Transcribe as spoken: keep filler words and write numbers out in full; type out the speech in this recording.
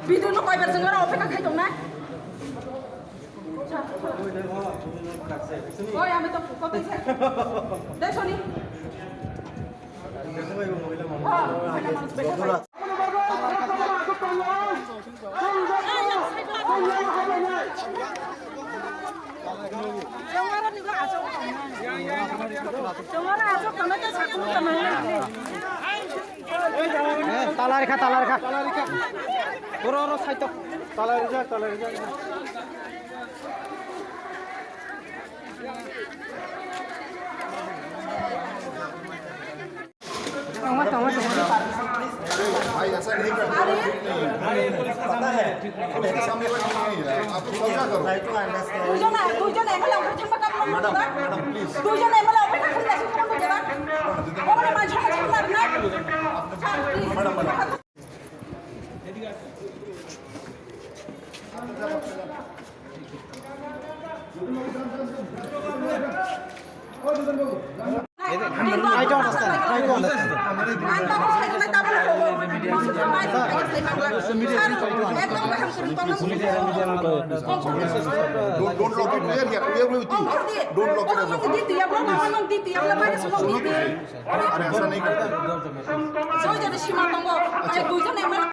Video no koibar jeng ora opeka khai tongnai. Oi, ami to kopi se. Dai soni. Talarikha, talarikha. Oro, oro, side to. Talarijak, talarijak. भाई, ऐसा नहीं करते, ठीक नहीं है। इसके सामने कोई नहीं है, आप लोग क्या करो? দুইজন, দুইজন এমএলএ অপেক্ষা থাকবা কেন? Madam, madam, please. দুইজন এমএলএ অপেক্ষা থাকলে এখন কোন দিকে যান? ওখানে মাঝে মাঝে আপনার না। Sir, please. Madam, madam. I don't understand. Try to understand. Don't, don't lock it. We are here. We are with you. Don't lock it as of now. अरे, ऐसा नहीं करते।